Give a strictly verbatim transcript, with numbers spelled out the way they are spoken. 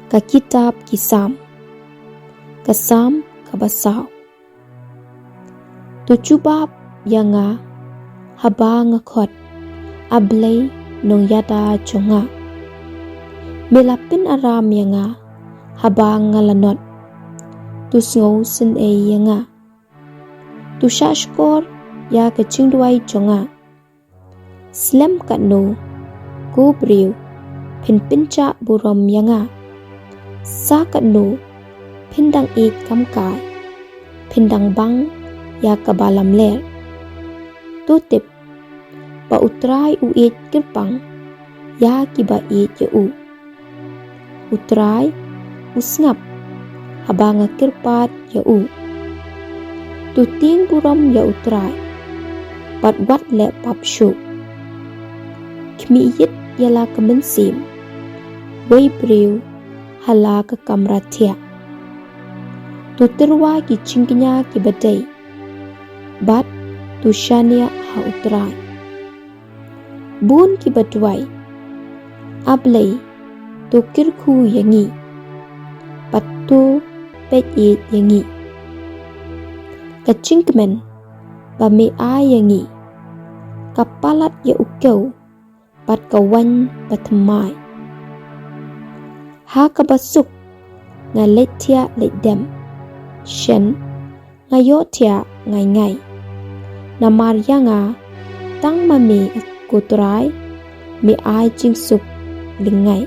Ka kitab ki Salm. Ka Salm kaba saw. To jubab ïa nga haba nga khot, A Blei nongïada jong nga. Me la pynaram ïa nga haba nga la not. To sngewsynei ïa nga. To shahshkor ïa ka jingduwai jong nga. Slem katno, ko briew, phin pynjah burom ïa nga? Sa katno phin dang ïeit kamkai, phin dang bang ïa kaba lamler? To tip ba U Trai u ïeit kyrpang ïa kiba ïeit ïa u. U Trai u sngap haba nga kyrpad ïa u. To tieng burom ïa U Trai, bad wat leh pap shuh. Khmih ïit ïa la ka mynsiem, wei briew ha la ka kamra thiah. To tyrwa ki jingkñia kiba dei, bad to shaniah ha U Trai. Bun kiba duwai, A Blei, to kyrkhu ïa ngi, bad to peit ïeit ïa ngi. Ka jingkmen ba me ai ïa ngi ka palat ïa u kew bad ka waiñ bathymmai. Ha kaba suk nga leit thiah leit dem, shen nga ïohthiah ngai ngai. Namar ïa nga, tang ma me, ko Trai, me ai jingsuk lyngngai.